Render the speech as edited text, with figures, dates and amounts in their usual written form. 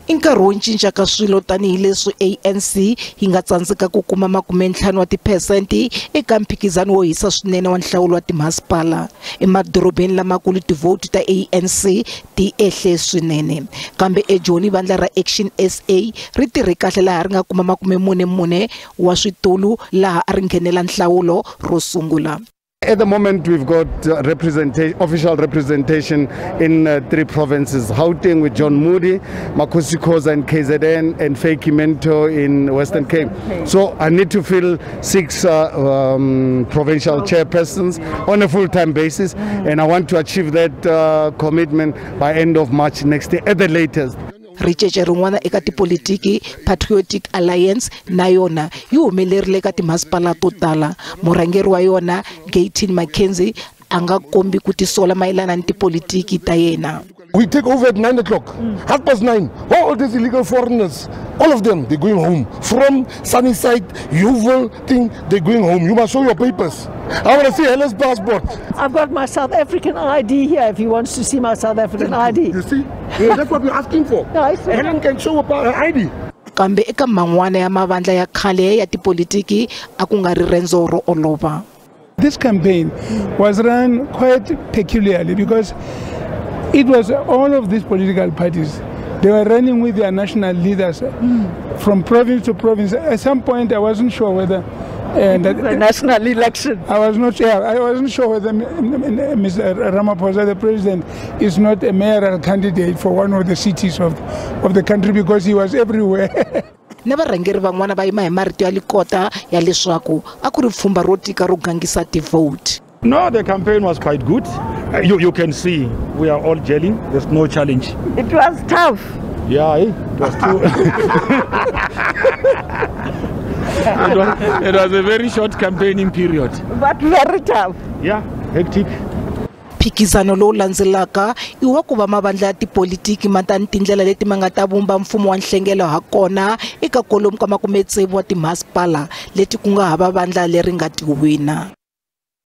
I nkarhi wo cinca ka swilo tanihileswi ANC yi nga tsandzeka ku kuma 50 wa tiphesente eka mphikizano wo hisa swinene wa nhlawulo wa timasipala. Emadorobeni lamakulu tivhoti ta ANC ti ehle swinene, kambe eJoni vandla ra Action SA ri tirhe kahle laha ri nga kuma 44 wa switulu laha a ri nghenela nhlawulo ro sungula. At the moment, we've got official representation in 3 provinces: Gauteng with John Moodey, Makhosi Khoza in KZN, and Vytjie Mentor in Western Cape. So I need to fill 6 provincial chairpersons on a full-time basis, and I want to achieve that commitment by end of March next year at the latest. Ricece rin'wana eka tipolitiki, Patriotic Alliance, na yona yi humelerile eka timasipala to tala. Murhangeri wa yona Gayton McKenzie a nga kombi ku tisola mayelana ni tipolitiki ta yena. We take over at 9 o'clock, 9:30. All these illegal foreigners, all of them, they're going home. From Sunnyside, Yeoville thing, they're going home. You must show your papers. I want to see Helen's passport. I've got my South African ID here if he wants to see my South African ID. You see? Yeah, that's what we're asking for. Nice. Helen can show her ID. Kambe eka man'wana ya mavandla ya khale ya tipolitiki a ku nga ri rendzo ro olova. This campaign was run quite peculiarly because it was all of these political parties. They were running with their national leaders from province to province. At some point, I wasn't sure whether the national election. I wasn't sure whether Mr. Ramaphosa, the president, is not a mayoral candidate for one of the cities of the country because he was everywhere. Na varhangeri van'wana va yima hi marito ya likota ya leswaku a ku ri pfhumba ro tika ro gangisa ti-vote. No, the campaign was quite good. You can see we are all gelling. There's no challenge. It was tough. Yeah, it was too. It was a very short campaigning period. But very tough. Yeah, hectic. Mphikizano lowu landzelaka i wa ku va mavandla ya tipolitiki ma ta ni tindlela leti ma nga ta vumba mfumo wa nhlengelo ha kona eka kwalomu ka 60 wa timasipala leti ku nga hava vandla leri nga ti wina.